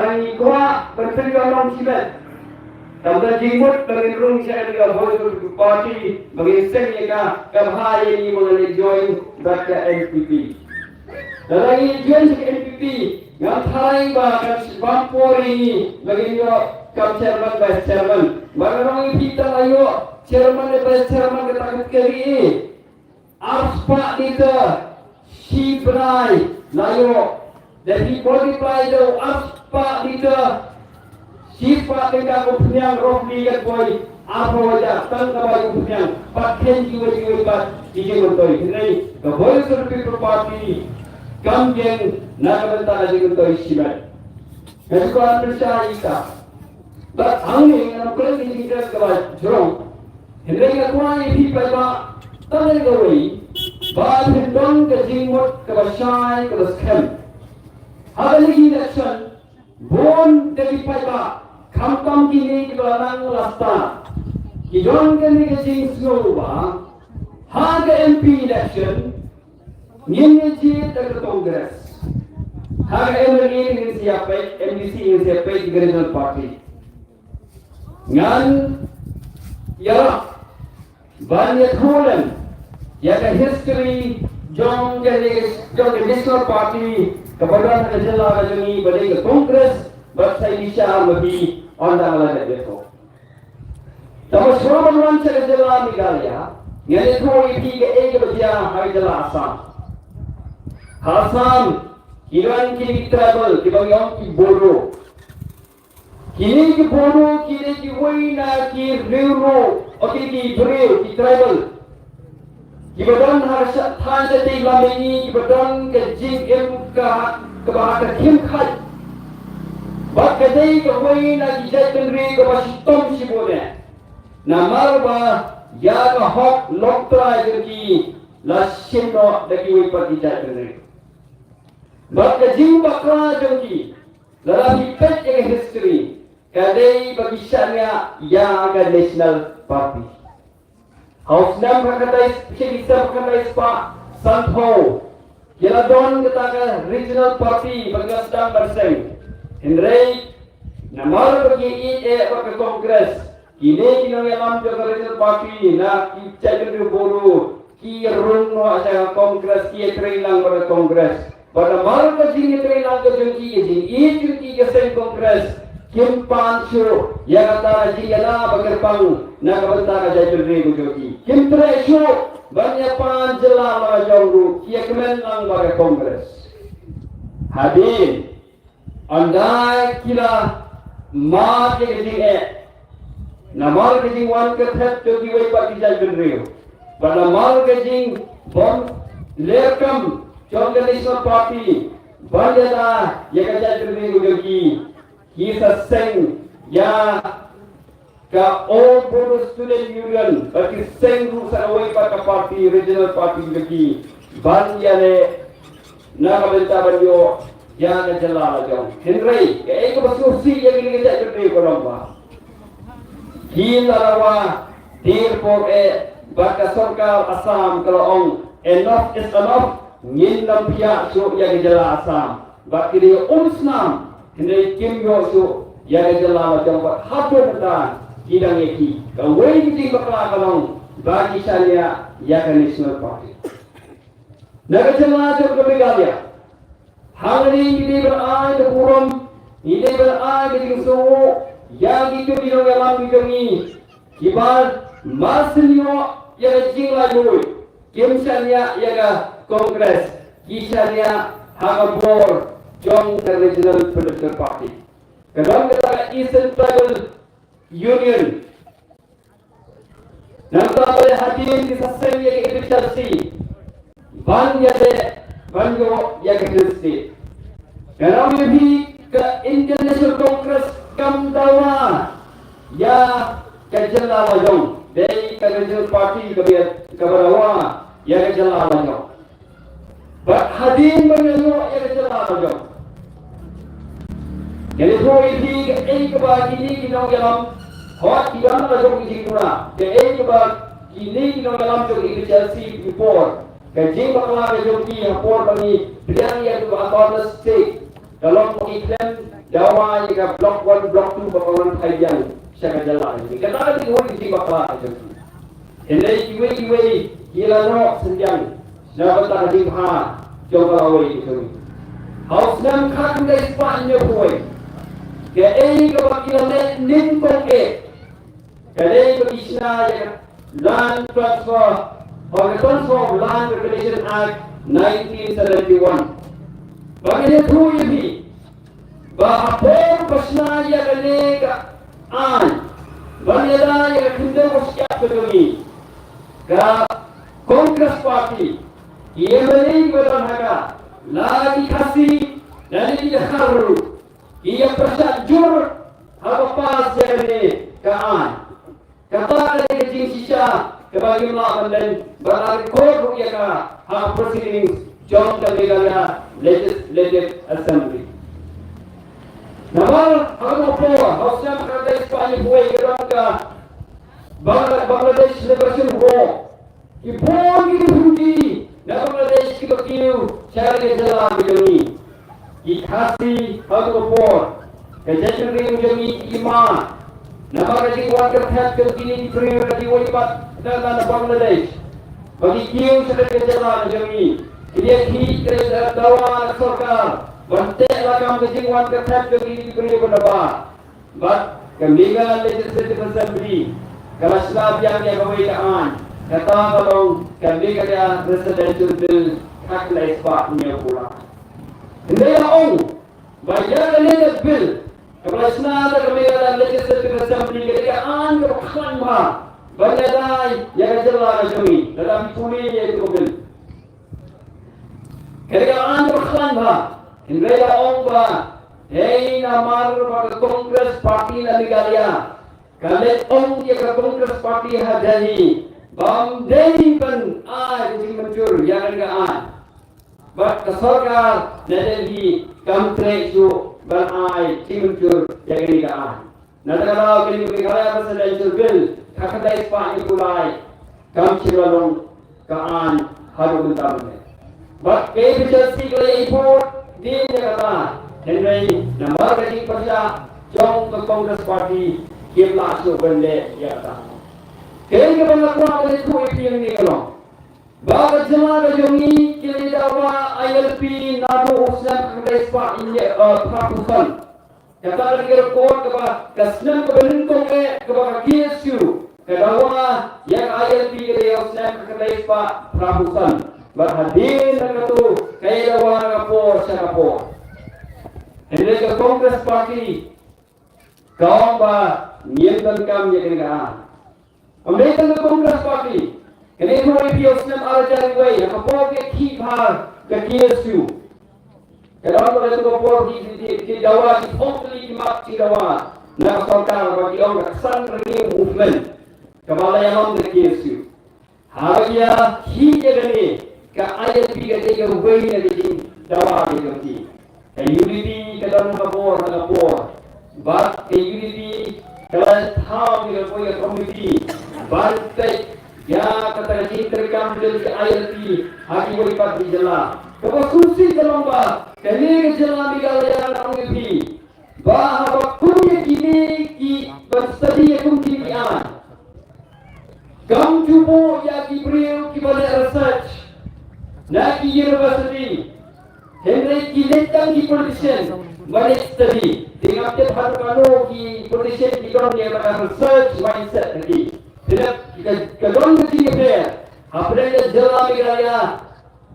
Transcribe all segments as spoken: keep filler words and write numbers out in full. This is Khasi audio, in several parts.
Ngi kwah ban pynkyndong shimet. Tang da jingmut ba ngin rung sha ka Voice of the People Party, ba ngin seng ïa ka, ka bha ïa ngi ba ngin leit join bad ka N P P. Lada ngi join sha ka N P P, ngam tharai ba kan sa bam por ïa ngi ba ngin ïoh kam chairman, vice chairman. Ba nga ong ïa phi, tang la ïoh chairman ne vice chairman kata ka kali. Arspah litre shi bnai la ïoh. Da phi multiply da u arspah litre, shispah tyngka ka umphniang, roughly kan poi arphew hajar tang ka bai umphniang. Pat khein kiwei kiwei pat ki jingmyntoi. Hynrei ka Voice of the People Party kam ïeng na ka bynta ka jingmyntoi shimet. Nga shu kwah pynshai ïa ka. Bad hangne ngan ym kren ka jingkren kaba jrong. Hynrei nga kwah ïa phi paidbah tang ïa kawei, ba phin don ka jingmut kaba shai kaba skhem. Ha kane ka election, bun ka ki paidbah, khamtam kine kiba la nang la stad, ki don kane ka jingsngew ba ha ka M P election ngin ïa jied da ka Congress. Ha ka M L A ngin sa ïa peit, M D C ngin sa ïa peit da ka Regional Party. Ngan ïarap ban ïathuh lem ïa ka history jong ka, jong ka National Party kaba don ha ka jylla ka jong ngi, ba dei ka Congress, bad sa ïa bishar ma phi ynda la dep ïathuh. Tangba shuwa ban wan sha ka jylla Meghalaya, ngan ïathuh ïa phi kaei kaba jia ha ka jylla Assam. Ha Assam ki don kine ki tribal kiba ngi ong ki Bodo. Kine ki Bodo ki dei kiwei na ki riewruh, o kine ki briew, ki tribal, kiba don ha sha, thaiñ shatei lam mihngi, kiba don ka jingim ka, kaba ha ka khim khat. Bad ka dei kawei na ki jaitbynriew kaba shitom shibun eh. Namar ba ïa ka hok longtrai jong ki la shim noh da kiwei pat ki jaitbynriew. Bad ka jingbakla jong ki, lada phi peit ïa ka history, ka dei ba ki shaniah ïa ka National Party. Ha u snem khatkhyndai, shi, snem khatkhyndai spah sanphew, ki la don kata ka Regional Party ba ki la sdang ban seng. Hynrei namar ba ki ïeit eh bad ka Congress, kine ki nongïalam jong ka Regional Party na ki jaitbynriew Bodo ki rung noh sha ka Congress, ki ïatrei lang bad ka Congress. Bad namar ka jingïatrei lang ka jong ki, ka jingïeit jong ki ka seng Congress, kim pan shuh ïa kata ka jingïada ba kyrpang na ka bynta ka jaitbynriew ka jong ki. Kim treh shuh ban ïa pan jylla la jong ruh, ki ïa kmen lang bad ka Congress. Hadien ynda ki la mad ïa ka jingeh, namar ka jingwan kyrteng jong kiwei pat ki jaitbynriew, bad namar ka jingbym leh kam jong ka National Party ban ïada ïa ka jaitbynriew jong ki, ki sa seng ïa ka All Bodo Student Union, bad ki seng ruh sa kawei pat ka party, regional party jong ki, ban ïaleh na ka bynta ban ïoh ïa ka jylla la jong. Hynrei kaei kaba sngewsih ïa kine ki jaitbynriew ka long ba ki la dawa, tir por eh, bad ka sorkar Assam ka la ong enough is enough, ngin ym pynïaid shuh ïa ka jylla Assam. Bad ki dei umsnam, hynrei kim ïoh shuh ïa ka jylla la jong, bad haduh mynta ki dang ïa ki. Kawei ka jingbakla ka long ba ki shaniah ïa ka National Party. Na ka jylla jong ka Meghalaya, hangne ngi dei ban ai ka burom, ngi dei ban ai ka jingsngewnguh ïa kito ki nongïalam ki jong ngi, kiba mar sien ïoh ïa ka jinglaitluid, kim shaniah ïa ka Congress, ki shaniah ha ka bor jong ka Regional Political Party. Ka don kata ka Eastern Tribal Union. Nangta ba hadien ki sa seng ïa ka A P H L C ban ïaleh ban ïoh ïa ka Hill State. Ngan ong ïa phi, ka Indian National Congress kam dawa ïa ka jylla la jong. Dei ka Regional Party kaba, kaba dawa ïa ka jylla la jong. Bad hadien ba ngi ïoh ïa ka jylla la jong, ngi la ïathuh ïa phi kaei kaba kine ki nongïalam, hooid ki don la jong ki jingpura, kaei kaba kine ki nongïalam jong ka A P H L C ki por, ka jingbakla ka jong ki ha por ba ngi pdiang ïa ka Autonomous State, ka long ba ngi khlem dawa ïa ka Block One, Block Two ba ka wan phai biang sha ka jylla jong ngi. Kata ka dei ka jingbakla ka jong ngi. Hynrei kiwei kiwei ki la noh synñiang na ka bynta ka jingbha jong ka lawei ka jong ngi. Ha u snem khatkhyndai spah hynñiewphew wei, kaei kaba ki la leh nyngkong eh ka dei ba ki shna ïa ka Land Transfer, or the Transfer of Land Regulation Act nineteen seventy-one. Ba ngan ïathuh ïa phi ba ha por ba shna ïa kane ka aiñ, ban ïada ïa ka khyndew ka shyiap ka jong ngi, ka Congress Party, ki M L A kiba don ha ka, la ki Khasi lane ki Dkhar ruh, ki ïa pyrshah jur haba pass ïa kane ka aiñ. Kata ka dei ka jingshisha kaba ngim lah ban len, ba la record ruh ïa ka ha proceedings jong ka Meghalaya Legislative Assembly. Namar ha kano ka por, ha u snem khatkhyndai spah hynñiewphew wei, ka don ka Bangla-, Bangladesh Liberation War. Ki bun ki riewpyllun na Bangladesh kiba kiew sha ka jylla ka jong ngi. Ki Khasi ha kano ka por, ka jaitbynriew jong ngi ki mad namar ka jingwan kyrteng jong kine ki briew na kiwei pat na, na, na Bangladesh ba ki kiew sha ka jylla ka jong ngi. Ki ïa khih ka dawa na sorkar ban teh lakam ka jingwan kyrteng jong kine ki briew ba na ba. Bad ka Meghalaya Legislative Assembly ka la shna biang ïa kawei ka aiñ, kata ka long ka Meghalaya Residential Bill khatkhyndai spah hynñiewphew lai. Hynrei la ong ba ïa kane ka bill kaba la shna da ka Meghalaya Legislative Assembly ka dei ka aiñ kaba khlaiñ bha ban ïada ïa ka jylla ka jong ngi. Lada phi pule ïa ito ka bill, ka dei ka aiñ kaba khlaiñ bha. Hynrei la ong ba hei namar ba ka Congress Party na Meghalaya ka leit ong ïa ka Congress Party ha Delhi ba ym dei ban ai ka jingmynjur ïa kane ka aiñ. Bad ka sorkar na Delhi kam treh shuh ban ai jingmynjur ïa kane ka aiñ. Na kata ka daw kane ka Meghalaya Residential Bill khatkhyndai spah hynñiewphew lai kam shym la long ka aiñ haduh mynta mynne. Bad ka APHLC ka la ïa vote dien ïa kata, hynrei namar ka jingpyrshah jong ka Congress Party kim lah shuh ban leh ïa kata. Kaei kaba nga kwah ban ïathuh ïa phi hangne ka long ba ka jylla ka jong ngi ki la dawa ILP naduh u snem khatkhyndai spah hynñiew, eh, phraphew san. Kata ka dei ka record kaba ka snem kaba nyngkong eh kaba ka KSU ka dawa ïa ka ILP ka dei ha u snem khatkhyndai spah phraphew san. Bad hadien na kato ka ïa dawa na ka por sha ka por. Hynrei ka Congress Party ka ong ba ngim donkam ïa kane ka aiñ. Ym dei tang ka Congress Party. Kane ka Congress Party ha u snem ar hajar wei, ha ka por ka khih bha ka KSU, ka dang ka por ki, ki, ki, ki dawa, ki ong ki mat ki dawa na ka sorkar ba ki ong ka Ksan Renew Movement, kaba la ïalam da ka KSU. Haba ki ïa khih ïa kane ka ILP ka dei kawei na ka jingdawa ka jong ki. Ka UDP ka don ha ka por ha ka por. Bad ka UDP ka la thaw ïa kawei ka komiti ban peit ïa kata ka jingtreikam jong ka ILP ha kiwei pat ki jylla. Kaba sngewsih ka long ba kane ka jylla Meghalaya, nga ong ïa phi, ba haba kum ïa kine ki ban study ïa kum kine ki aiñ, kam ju buh ïa ki briew kiba leh research na ki university. Hynrei ki leit tang ki politician ban leit study. Te ngam tip haduh kano ki politician ki don ïa kata ka research mindset ha ki. Te ka, ka don ka jingïapher hapdeng ka jylla Meghalaya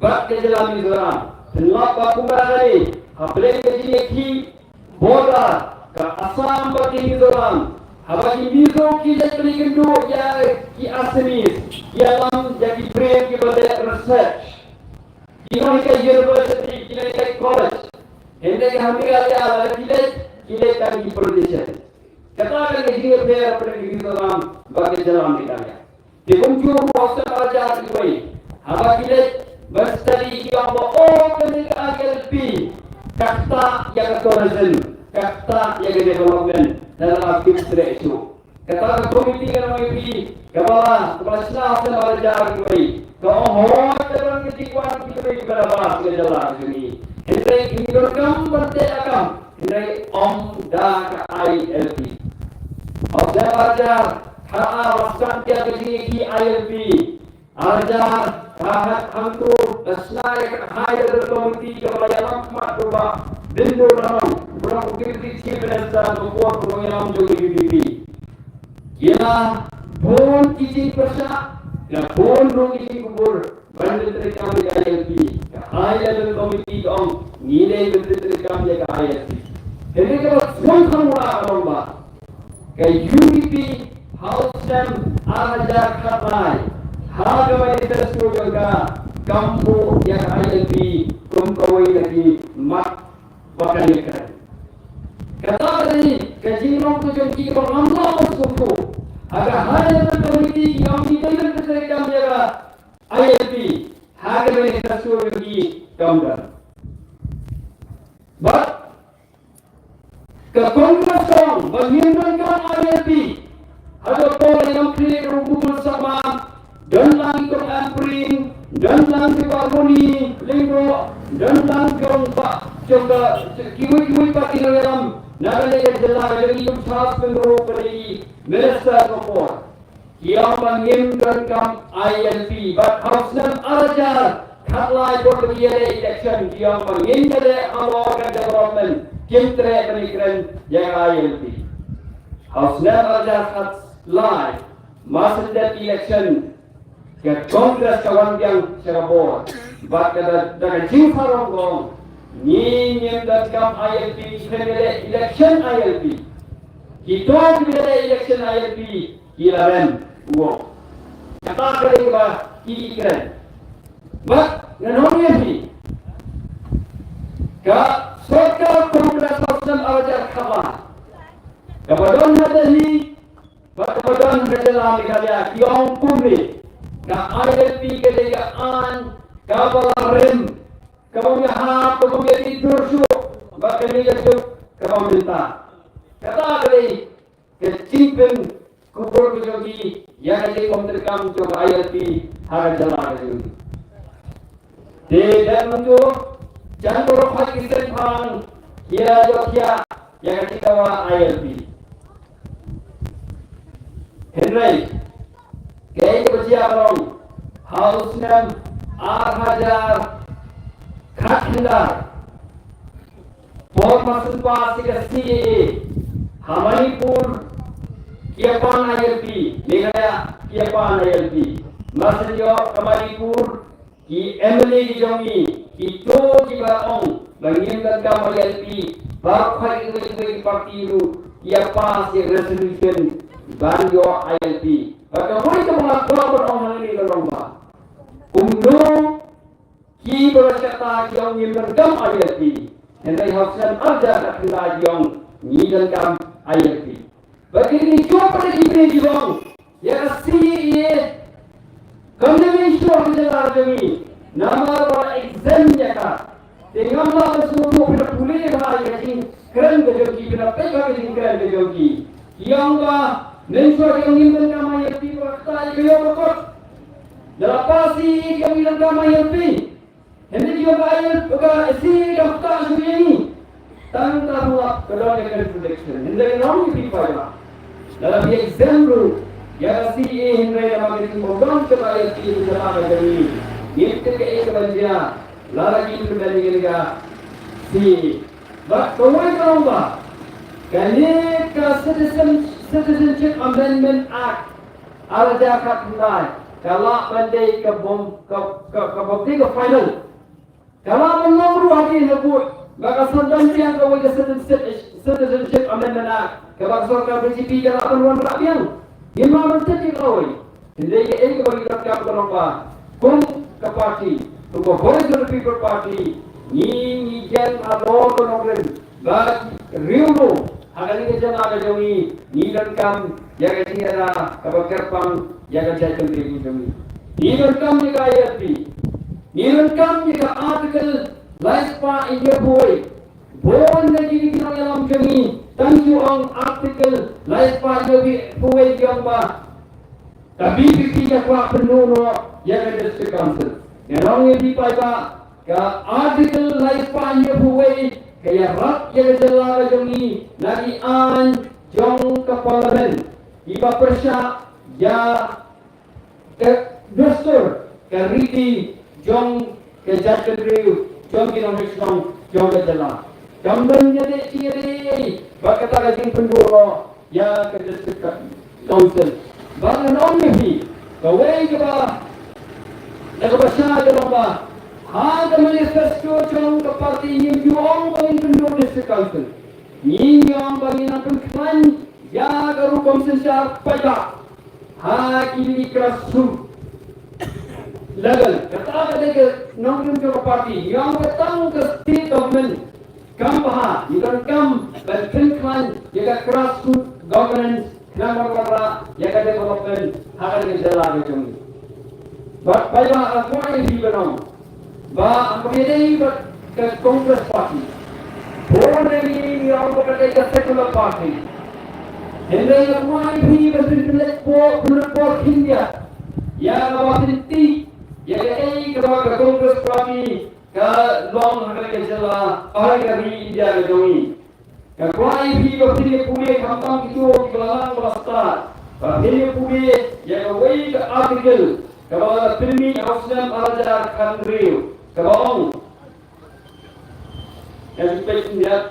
bad ka jylla Mizoram. Pynlap ba kumba kane, hapdeng ka jingïakhih border ka Assam bad ka Mizoram, haba ki Mizo ki leit ban ïakynduh ïa ki Assamese, ki ïalam ïa ki briew kiba leh research. Ki nonghikai university, ki nonghikai college. Hynrei ha Meghalaya lada ki leit, ki leit tang ki politician. Kata ka dei ka jingïapher hapdeng ka Mizoram bad ka jylla Meghalaya. Te kumjuh ruh ha u snem ar hajar wei, haba ki leit ban study ki ong ba, oh, kane ka ILP ka ktah ïa ka tourism, ka ktah ïa ka development, lada la kim treh shuh. Kata ka komiti, nga ong ïa phi, kaba la, kaba la shna ha u snem ar hajar wei, ka ong hooid ka don ka jingwan ki briew kiba na bas ka jylla ka jong ngi. Hynrei ngi donkam ban teh lakam. hynrei ym da ka I L P. Hynrei ar hajar khatar la sdang ïa ka jingïakhih I L P. Ar hajar khatar hangto la shna ïa ka High Level Committee kaba la ïalam khmat da u Bah Bindo Ranong, u long u Deputy Chief Minister ka por u nongïalam jong ka U D P. Ki la bun ki jingpyrshah, ki la bun ruh ki jingkubur ban pyntreikam ïa ka I L P. Ka High Level Committee ka ong ngi dei ban pyntreikam ïa ka I L P. Hynrei kaba sngewthuh ka long ba ka U D P ha u snem ar hajar khatlai, ha ka manifesto jong ka, kam buh ïa ka I L P kum kawei na ki mat ba kan ïakren. Kata ka dei ka jinglong ka jong ki ba ngam lah ban sngewthuh. Ha ka High Level Committee ki ong ki dei ban pyntreikam ïa ka I L P, ha ka manifesto jong ki kam don. Bad ka Congress ka ong ba ngim donkam I L P. Hato Paul ïa ong khlieh ruh u Mukul Sangma, don lang i Kong Ampareen, don lang i Bah Ronnie Lyngdoh, don lang i Kong Bah, jong ka, kiwei kiwei pat ki nongïalam na ka liang ka jylla, ka jong i Kong Charles Pyngrope ba dei i Minister ka por. Ki ong ba ngim donkam I L P, bad ha u snem ar hajar khatlai por ba ki ïaleh election, ki ong ba ngin ïaleh halor ka development, kim treh ban ïakren ïa ka I L P. Ha u snem ar hajar khatlai, mar shen dep election, ka Congress ka wan biang sha ka bor. Bad ka da, da ka jingsarong ka ong, ngi ngim donkam I L P, ngi khlem ïaleh election I L P. Kito kiba ïaleh election I L P ki la rem, u ong. Kata ka dei kaba ki kren. Bad ngan ong ïa phi, ka sorkar Congress ha u snem ar hajar khatlai, kaba don ha Delhi bad kaba don ha jylla Meghalaya, ki ong kumne, ka I L P ka dei ka aiñ kaba la rem, kaba ym ïahap, kaba ym ïadih dur shuh bad kane ka juk kaba mynta. Kata ka dei ka jingpynkupbor ka jong ki ïa ka jingpyntreikam jong ka I L P ha ka jylla ka jong ngi. Te dang mynta jan baroh ha ki seng pang ki la ïoh thiah ïa ka jingdawa I L P. Hynrei kaei kaba jia ka long, ha u snem ar hajar khatkhyndai, por ba shu pass ïa ka C A A, ha Manipur ki ïa pan I L P, Meghalaya ki ïa pan I L P. Mar shu ïoh ka Manipur, ki M L A ki jong ngi, kito kiba ong ba ngim donkam I L P, baroh kiwei kiwei ki party ruh ki ïa pass ïa ka resolution ban ïoh I L P. Bad kawei kaba nga kwah ban ong hangne ka long ba kumno kiba la shata ki ong ngim donkam I L P, hynrei ha u snem ar hajar khatkhyndai ki ong ngi donkam I L P. Bad kine ki jong pat ki briew ki ong ïa ka C A A kam dei ban shuh ha ka jylla jong ngi, namar ba la exempt ïa ka. Te ngam lah ban sngewthuh, phi la pule bha ïa ka jingkren ka jong ki, phi la peit bha ka jingkren ka jong ki. Ki ong ba mynshuwa ki ong ngim donkam I L P, ba kata ïa ka ïoh ka kot. Da la pass C A A ki ong ngim donkam I L P. Hynrei ki ong ka I L P, ka C A A ka ktah shuh ïa ngi. Tang ta hap ka don ka contradiction. Hynrei ngan ong ïa phi paidbah, lada phi exempt ruh ïa ka C A A, hynrei lada ma ka jingpynbor ka I L P ka jylla ka jong ngi, ngim tip kaei kaban jia lada ki implement ïa ka C A A. Bad kawei ka long ba kane ka Citizen, Citizenship Amendment Act ar hajar khatkhyndai ka lah ban dei ka bym, ka, ka, ka bym dei ka final. Ka lah ban long ruh hadien ha court ba ka sdang biang kawei ka Citizenship, Citizenship Amendment Act kaba ka sorkar B J P ka lah ban wanrah biang. Ngim lah ban tip ïa kawei. Hynrei kaei kaba ngi donkam ka long ba kum ka party, kum ka Voice of the People Party, ngi, ngi ïeng halor ka nongrim ba riewlum ha kane ka jylla ka jong ngi, ngi donkam ïa ka jingïada kaba kyrpang ïa ka jaitbynriew ka jong ngi. Ngi donkam ïa ka I L P. Ngi donkam ïa ka Article lai spah hynñiewphew wei. Bun na kine ki nongïalam jong ngi tang ju ong Article lai spah hynñiewphew wei ki ong ba ka B P P ka kwah pynduh noh ïa ka District Council. Ngan ong ïa phi paidbah, ka Article lai spah hynñiewphew wei ka ïarap ïa ka jylla ka jong ngi na ki aiñ jong ka Parliament kiba pyrshah ïa ka dustur, ka riti jong ka jaitbynriew, jong ki nongshong shnong jong ka jylla. Kam don ïadei shi ïadei bad kata ka jingpynduh noh ïa ka District Council. Bad ngan ong ïa phi, kawei kaba, na kaba shai ka long ba ha ka manifesto jong ka party ngim ju ong ba ngin pynduh District Council. Ngi ong ba ngin nang pynkhlaiñ ïa ka rukom synshar paidbah ha ki grassroots level. Kata ka dei ka nongrim jong ka party. Ngi ong ba tang ka state government kam bha, ngi donkam ban pynkhlaiñ ïa ka grassroots governance khnang ban wanrah ïa ka development ha kane ka jylla ka jong ngi. Bad paidbah, nga kwah ïa phi ban ong ba ha kaba ïadei bad ka Congress Party, bun na ngi ngi ong ba ka dei ka secular party. Hynrei nga kwah ïa phi ban pynleit por, pynleit por khyndiat ïa kaba pyntip ïa kaei kaba ka Congress Party ka long ha kane ka jylla, ha kane ka ri India ka jong ngi. Nga kwah ïa phi ba phin ïa pule khamtam kito kiba la nang ba la stad, ba phin ïa pule ïa kawei ka article kaba la pynmih ha u snem ar hajar khathynriew kaba ong. Ïa phi peit khyndiat.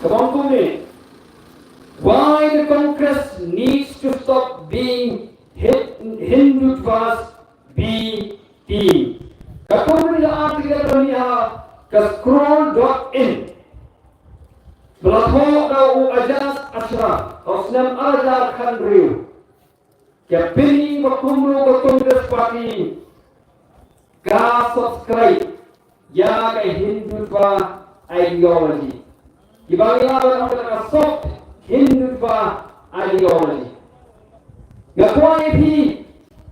Kaba ong kumne. Why the Congress needs to stop being Hin-, Hindutva's B team. Ka kawei ka article ba mih ha ka scroll dot in ba la thoh da u Ajaz Ashraf ha u snem ar hajar khathynriew. Ka pyni ba kumno ka Congress Party ka subscribe ïa ka Hindutva ideology. Kiba ngi lah ban ong ka soft Hindutva ideology. Nga kwah ïa phi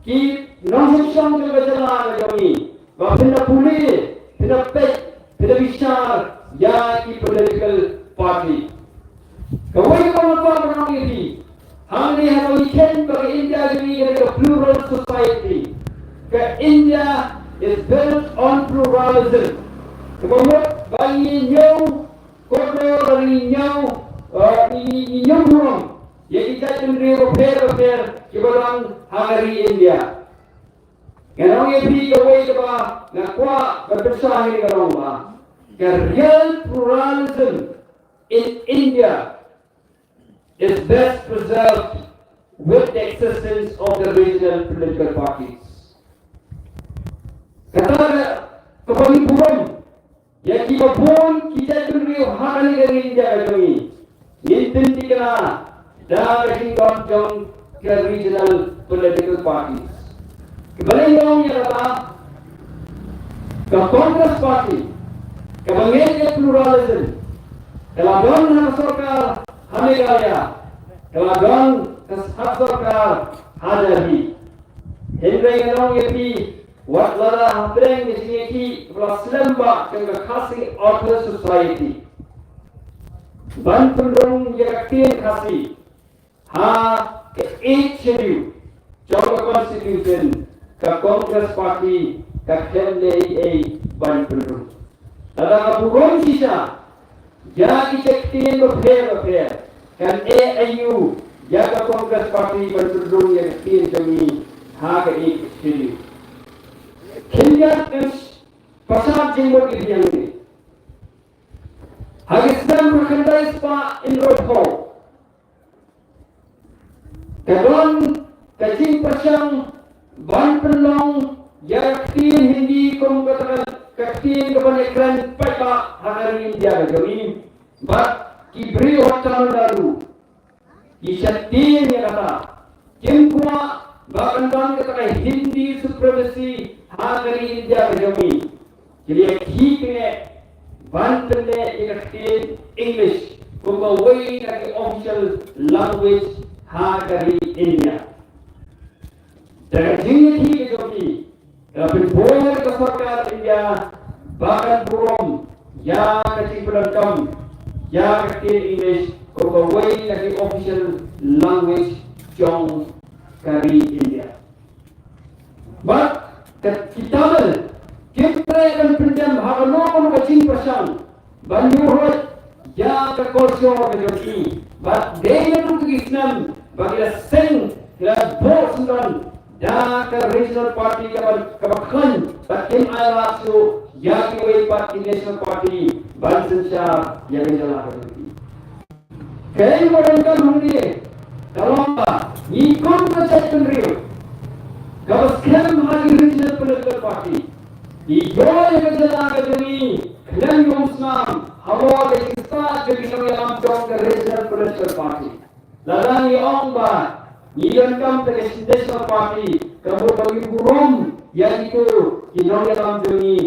ki nongshong shnong jong ka jylla ka jong ngi ba phin da pule, phin da peit, phin da bishar ïa ki political party. Kawei kaba nga kwah ban ong ïa phi, hangne haba ngi khein ba ka India jong ngi ka dei ka plural society. Ka India is built on pluralism. Kaba mut ba ngi ñiew kordor, ba ngi ñiew, eh, ngi, ngi, ngi ñiew burom ïa ki jaitbynriew bapher bapher kiba don ha ka ri India. Ngan ong ïa phi kawei kaba nga kwah ban pynshai ïa ka long ba ka real pluralism in India is best preserved with the existence of the regional political parties. Kata ka, kaba ngi burom ïa kiba bun ki jaitbynriew ha kane ka ri India ka jong ngi. Ngin pynthikna da ka jingdon jong ka regional political parties. Kaba la ong ïa kata, ka Congress Party kaba ngeit ïa pluralism ka la don ha ka sorkar ha Meghalaya, ka la don ha ka sorkar ha Delhi. Hynrei ngan ong ïa phi, wat lada hapdeng ka jingïakhih ba la slem bha jong ka Khasi Authors Society ban pynrung ïa ka ktien Khasi ha ka Eighth Schedule jong ka Constitution, ka Congress Party ka khlem leh ei ei ban pynrung. Lada ka burom shisha ïa ki ktien bapher bapher, kan eh aïu ïa ka Congress Party ban pynrung ïa ka ktien jong ngi ha ka Eighth Schedule? Khyndiat ngan pynshai jingmut ïa phi hangne. Ha ki snem khyndai spah hynriewphew ka don ka jingpyrshang ban pynlong ïa ka ktien Hindi kum kata ka, ka ktien kaba ïakren paidbah ha ka ri India ka jong ngi. Bad ki briew ha Tamil Nadu ki shah tieng ïa kata. Kim kwah ba kan don kata ka Hindi supremacy ha ka ri India ka jong ngi. Ki la ïakhih kane ban pynleh ïa ka ktien English kum kawei na ki official language ha ka ri India. Da ka jingïakhih ka jong ki, ka la pynbor ïa ka sorkar India ba kan burom ïa ka jingpyndonkam ïa ka ktien English kum kawei na ki official language jong ka ri India. Bad Ka ki Tamil kim treh ban pyndem ha kano kano ka jingpyrshang ban ïuhruh ïa ka culture ka jong ki. Bad dei naduh ki snem ba ki la seng, ki la buh syndon da ka regional party kaba, kaba khlaiñ, bad kim ailad shuh ïa kiwei pat ki national party ban synshar ïa ka jylla ka jong ki. Kaei kaba donkam hangne ka long ba ngi kum ka jaitbynriew kaba skhem ha ki regional political party, ngi ïoh ïa ka jylla ka jong ngi khlem ïoh snam halor ka jingstad jong ki nongïalam jong ka regional political party. Lada ngi ong ba ngi donkam da ka national party, ka mut ba ngi burom ïa kito ki nongïalam jong ngi,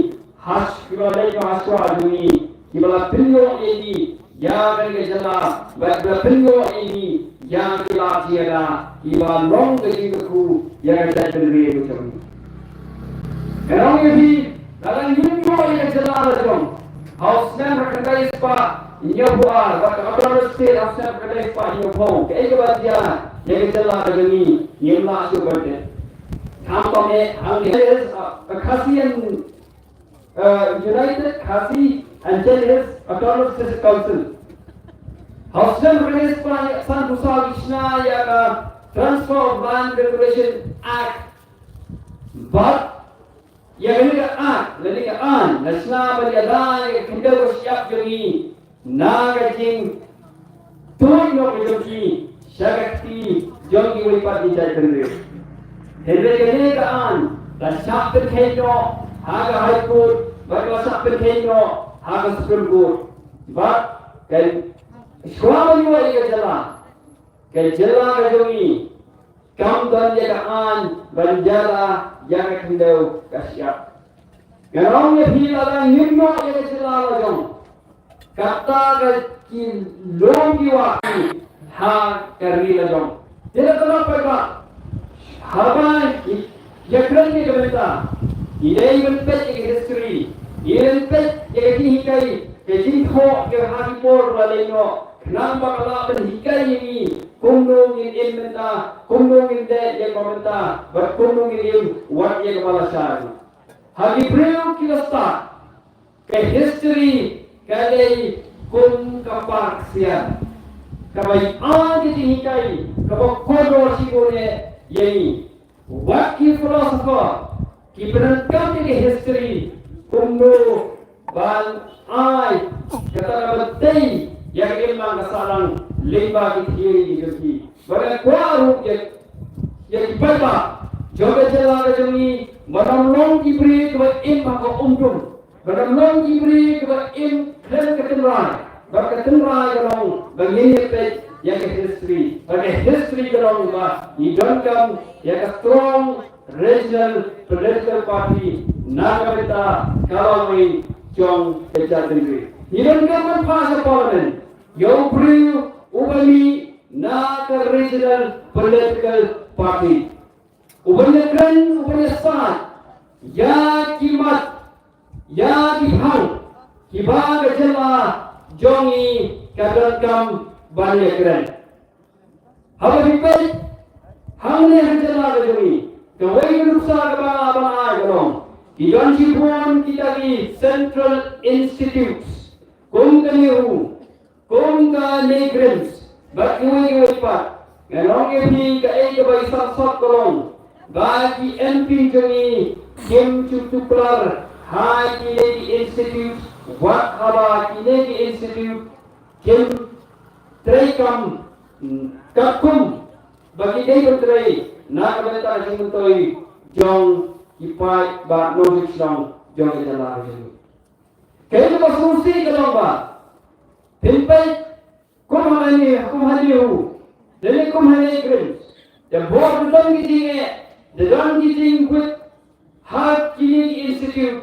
ha kiba la leit noh ha shuwa jong ngi, kiba la pynïoh ïa ngi ïa kane ka jylla, bad kiba la pynïoh ïa ngi ïa ki lad jingïada, kiba long ka jingkyrkhu ïa ka jaitbynriew ka jong ngi. Ngan ong ïa phi, lada ngim ïoh ïa ka jylla la jong ha u snem khatkhyndai spah hynñiewphew ar, bad ka Autonomous State ha u snem khatkhyndai spah hynñiewphew, kaei kaba jia ïa ka jylla ka jong ngi, ngim lah shuh ban tip. Khamtam eh hangne, uh, Khasi and, uh, United Khasi and Chin Hills Autonomous District Council ha u snem khatkhyndai spah sanphew saw ki shna ïa ka Transfer of Land Regulation Act. Bad ïa kane ka Act, lane ka aiñ, la shna ban ïada ïa ka khyndew ka shyiap jong ngi na ka jingtuid noh ka jong ki sha ka kti jong kiwei pat ki jaitbynriew. Hynrei kane ka aiñ la shah pynkheiñ noh ha ka High Court, bad la shah pynkheiñ noh ha ka Supreme Court. Bad ka shuwa ban ïoh ïa ka jylla, ka jylla ka jong ngi kam don ïa ka aiñ ban ïada ïa ka khyndew ka shyiap. Ngan ong ïa phi, lada ngim ïoh ïa ka jylla la jong, kata ka ki lum ki wah ha ka ri la jong. Te la ka la paidbah, haba ngi ïakren ïa ka bynta, ngi dei ban peit ïa ka history, ngi dei ban peit ïa ka jinghikai, ka jingthoh ka ha ki por ba la leit noh, khnang ba ka lah ban hikai ïa ngi kumno ngin im mynta, kumno ngin leh ïa ka mynta, bad kumno ngin im wat ïa kaba la shai. Ha ki briew kiba stad, ka history ka dei kum ka park siar kaba ai ka jinghikai kaba kordor shibun ïa ngi. Wat ki philosopher ki pyndonkam ïa ka history kumno ban ai kata kaba dei ïa ka imlang ka sahlang lyngba ki theory ki jong ki. Bad nga kwah ruh ïa, ïa ki paidbah jong ka jylla ka jong ngi, ban ym long ki briew kiba im ha ka umdum, ban ym long ki briew kiba im khlem ka tynrai. Bad ka tynrai ka long ba ngin ïa peit ïa ka history. Bad ka history ka long ba ngi donkam ïa ka strong regional political party na ka bynta ka lawei jong ka jaitbynriew. Ngi donkam ban phah sha parliament ïa u briew uba mih na ka regional political party, uban ïakren, uban ïasaid ïa ki mat, ïa ki phang kiba ka jylla jong ngi ka donkam ban ïakren. Haba phi peit hangne ha ka jylla ka jong ngi, kawei ka nuksa kaba nga ban ai ka long, ki don shibun kita ki central institutes kum ka NEHU, kum ka NEIGRIHMS bad kiwei kiwei pat. Ngan ong ïa phi, kaei kaba i sangsot ka long ba ki MP jong ngi kim ju tuklar ha kine ki institute, wat haba kine ki institute kim trei kam, mm, katkum ba ki dei ban trei na ka bynta ka jingmyntoi jong ki paidbah nongshong shnong jong ka jylla ka jong ngi. Kaei kaba sngewsih ka long ba phin peit kum ha NEHU, kum ha NEHU, lane kum ha NEIGRIHMS, da bor da don ki jingeh, da don ki jingwit ha kine ki institute,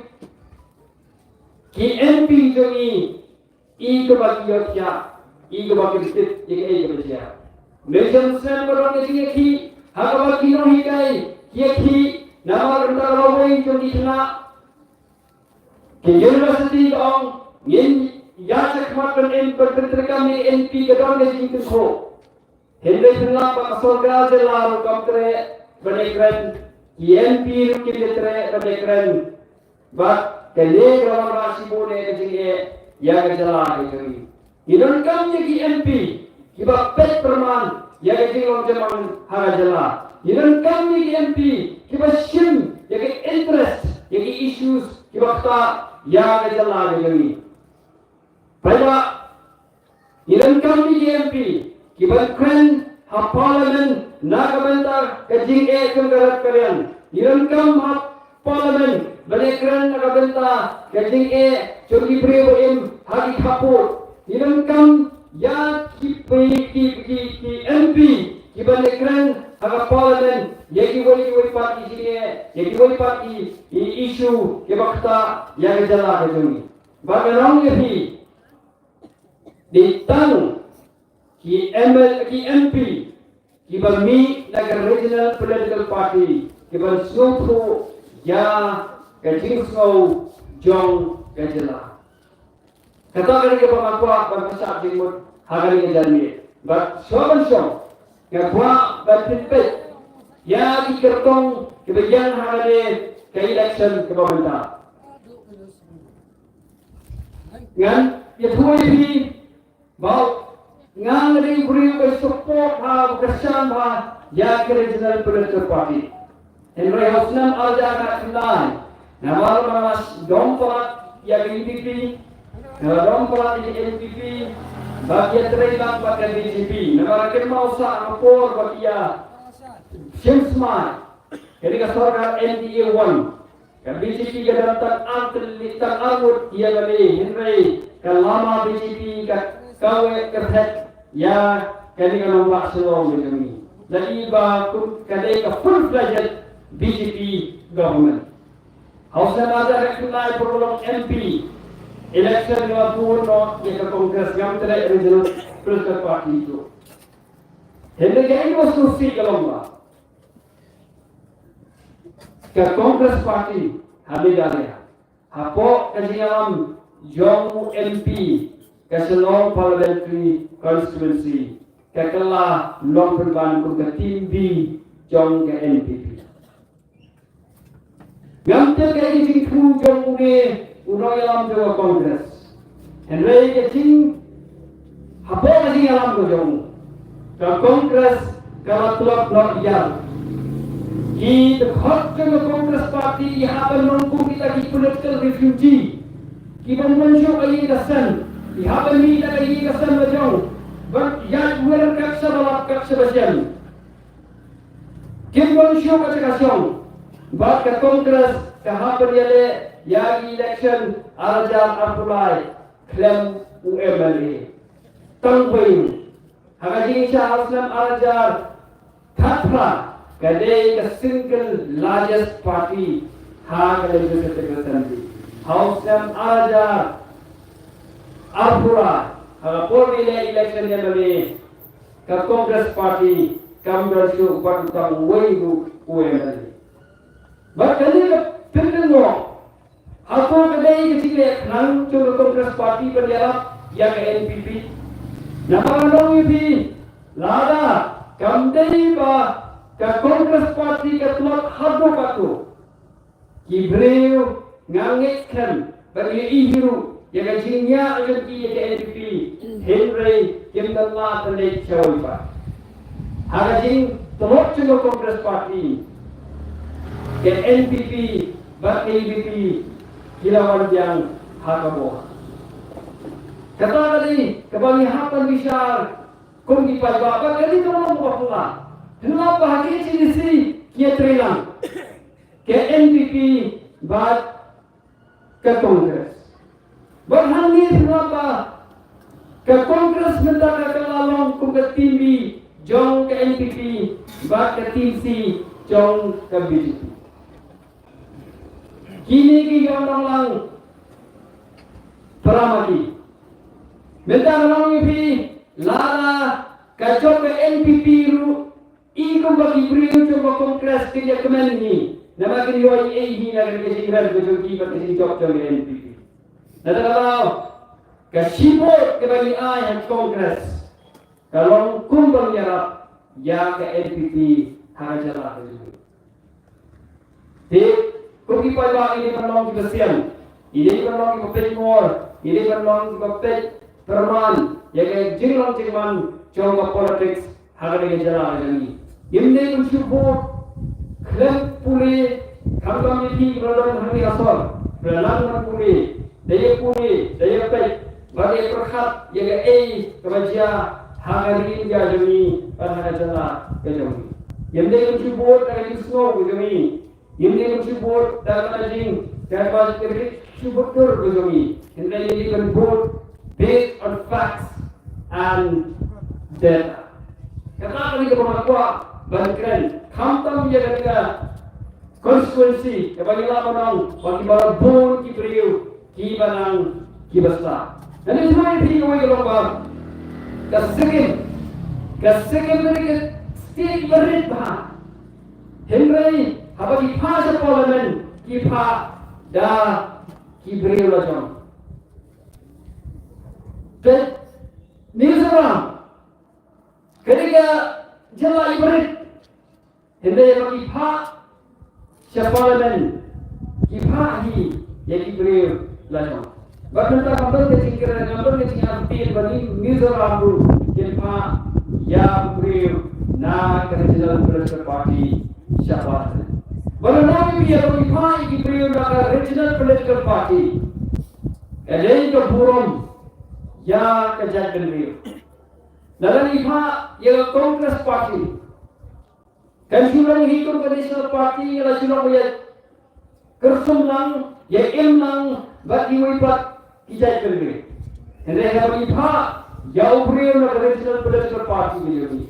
ki MP jong ngi, i kaba ki ïohthiah, i kaba ki tip ïa kaei kaba jia. Mynshem snem ba don ka jingïakhih ha kaba ki nonghikai ki ïakhih namar ka bynta ka lawei jong ki khynnah. Ka university ka ong ngin ïaid shakhmat ban im, ban pyntreikam ïa ka NEP, ka don ka jingtyngkhuh. Hynrei pynlong ba ka sorkar jylla ruh kam treh ban ïakren Ki M P ruh kim ïatrei ban ïakren bad kane ka la wanrah shibun eh ka jingeh ïa ka jylla ka jong ngi. Ngi donkam ïa ki M P kiba peit pyrman ïa ka jinglong jingman ha ka jylla. Ngi donkam ïa ki M P kiba shim ïa ka interest ïa ki issues kiba ktah ïa ka jylla ka jong ngi. Paidbah, ngi donkam ïa ki M P kiban kren ha Parliament na ka bynta ka jingeh jong ka rat ka riang. Ngi donkam ha Parliament ban ïakren na ka bynta ka jingeh jong ki briew ba im ha ki khappud. Ngi donkam ïa ki, ki, ki, ki M P kiban ïakren ha ka Parliament ïa kiwei kiwei pat ki jingeh, ïa kiwei pat ki, ki issue kiba ktah ïa ka jylla ka jong ngi. Ba nga ong ïa phi, dei tang ki M L A, ki M P kiba mih na ka regional political party kiban sngewthuh ïa ka jingsngew jong ka jylla. Kata ka dei kaba nga kwah ban pynshai jingmut ha kane ka janmiet. Bad shuwa ban shong, nga kwah ban pynpeit ïa ki kyrtong kiba ïeng ha kane ka election kaba mynta. Ngan ïathuh ïa phi ba nga nga dei u briew ba support bha, ba kyrshan bha ïa ka regional political party. Hynrei ha u snem ar hajar khatkhyndai, namar ba nga la dom palat ïa ka U D P, nga la dom palat ïa ka N P P, bad ïatrei lang bad ka B J P, namar ka kynmaw sha ka por ba ki ïa shim smai kane ka sorkar N D A one. Ka B J P ka don tang ar tylli, tang ar ngut ki M L A, hynrei ka lama B J P ka kawek ka phet ïa kane ka nongbah Shillong ka jong ngi. Lane ba kum ka dei ka full-fledged B J P government. Ha u snem ar hajar khatkhyndai pyrshah long M P election, nga bud noh ïa ka Congress, ngam trei regional political party tu. Hynrei kaei kaba sngewsih ka long ba ka Congress Party ha Meghalaya, hapoh ka jingïalam jong u M P ka Shillong Parliamentary Constituency, ka kylla nongpynban kum ka team B jong ka N P P. Ngam tip kaei ka jingthmu jong une u nongïalam jong ka Congress. Hynrei ka jing, hapoh ka jingïalam ka jong u, ka Congress ka la tlot noh ïa ki dkhot jong ka Congress Party, ki hap ban long kum kita ki political refugee, ki bym don shuh ka ïing ka sem, ki hap ban mih na ka ïing ka sem la jong, bad ïaid wir kat shaba lap kat shaba shem. Kim don shuh ka jaka shong. Bad ka Congress ka hap ban ïaleh ïa ki election ar hajar arphew lai khlem u M L A. Tang wei, ha ka jingshisha ha u snem ar hajar khatphra, ka dei ka single largest party ha ka Legislative Assembly. Ha u snem ar hajar arphew lai, ha ka por ba ïaleh election M L A, ka Congress Party kam don shuh bad tang uwei ruh u M L A. Bad kane ka pynlong, hato ka dei ka jingleh khnang jong ka Congress Party ban ïarap ïa ka N P P? Namar nga ong ïa phi, lada kam dei ba ka Congress Party ka tlot haduh katto, ki briew nga ngeit skhem ba ngi ïohi ruh ïa ka jingïaid jong ki ïa ka N P P, hynrei kim don la tang dei shawei pat. Ha ka jingtlot jong ka Congress Party, ka N P P bad ka U D P ki la wan biang ha ka bor. Kata ka dei kaba ngi hap ban bishar kum ki paidbah, bad ka dei ka long kaba phylla. Phylla ba ha ka H A D C ki ïatrei lang ka N P P bad ka Congress. Bad hangne phylla ba ka Congress mynta ka la long kum ka team B jong ka N P P bad ka team C jong ka B J P. Kine ki ïong nonglang para ma ki. Mynta nga ong ïa phi, lada ka jop ka N P P ruh, i kumba ki briew jong ka Congress kin ïa kmen hi, namar kin ïohi ei hi na ka jingkren ka jong ki bad ka jingjop jong ka N P P. Lada ka daw ka shibun kaba ngi ai ha Congress, ka long kumba ngi ïarap ïa ka N P P ha ka jylla ka jong ngi. Te kum ki paidbah ngi dei ban long kiba sian, ngi dei ban long kiba peit mor, ngi dei ban long kiba peit pyrman ïa ka jinglong jingman jong ka politics ha kane ka jylla ka jong ngi. Ngim dei ban shu vote khlem pule, khamtam ïa phi kiba la don hangne ha sor, phi la nang ban pule, da ïa pule, da ïa peit bad da ïa pyrkhat ïa kaei kaba jia ha ka ri India jong ngi bad ha ka jylla ka jong ngi. Ngim dei ban shu vote da ka jingsngew ka jong ngi. Ngim dei ban shu vote da kata ka jing, kaba ka ri shu vote ka jong ngi. Hynrei ngi dei ban vote based on facts and data. Kata ka dei kaba nga kwah ban kren. Khamtam ïa kata ka constituency kaba ngi lah ban ong ba kiba la bun ki briew kiba nang kiba stad. Ngan ïathuh ïa phi kawei ka long ba ka Sikkim, ka Sikkim ka dei ka state ba rit bha. Hynrei haba ki phah sha parliament ki phah da ki briew la jong. Te Mizoram ka dei ka jylla iba rit. Hynrei haba ki phah sha parliament ki phah hi ïa ki briew la jong. Bad mynta kam don ka jingkren, kam don ka jingappeal ba ni Mizoram ruh kin phah ïa u briew na ka Regional Political Party sha parliament. Bad lada ngi peit ba ki phah ïa ki briew na ka Regional Political Party, ka dei ka burom ïa ka jaitbynriew. Lada ngi phah ïa ka Congress Party, kan shu long hi kum ka National Party, ïa la shu long ïa kyrsum lang, ïa im lang bad kiwei pat ki jaitbynriew. Hynrei haba ngi phah ïa u briew na ka Regional Political Party, ngi ïohi,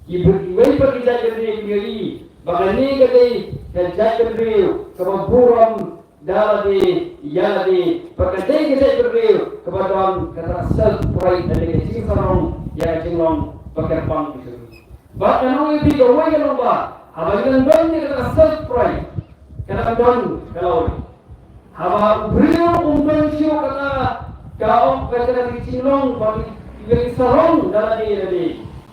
kiwei pat ki jaitbynriew ki ïohi ba kane ka dei ka jaitbynriew kaba burom da lade ïa lade, bad ka dei ka jaitbynriew kaba don kata ka self pride, ka dei ka jingsarong ïa ka jinglong ba kyrpang ki jong ngi. Bad ngan ong ïa phi kawei ka long ba haba ngi dang don ïa kata ka self pride, ka dang don ka lawei. Haba u briew um don shuh kata ka ong, kata ka jinglong ba ngi sarong da lade ïa lade,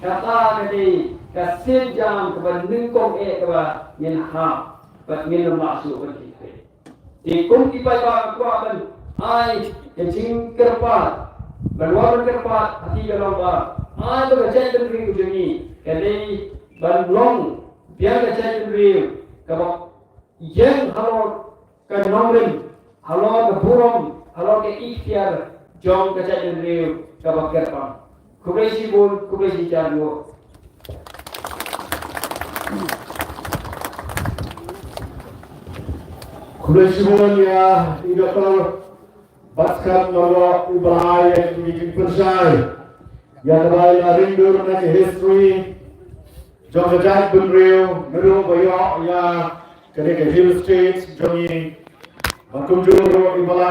kata ka dei ka sienjam kaba nyngkong eh kaba ngin hap bad ngin ym lah shuh ban kynthei. Te kum ki paidbah nga kwah ban ai ka jingkyrpad, ban wan ban kyrpad ha phi ka long ba ai ba ka jaitbynriew ka jong ngi ka dei ban long biang ka jaitbynriew kaba ïeng halor ka nongrim, halor ka burom, halor ka ikhtiar jong ka jaitbynriew kaba kyrpang. Khublei shibun, khublei shihajar nguh. Khublei shibun ïa i Doctor Batskhem Marwah uba la ai ïa ki jingpynshai ïa kaba la ring dur na ka history jong ka jaitbynriew, naduh ba ïoh ïa kane ka Hill State jong ngi. Bad kumjuh ruh iba la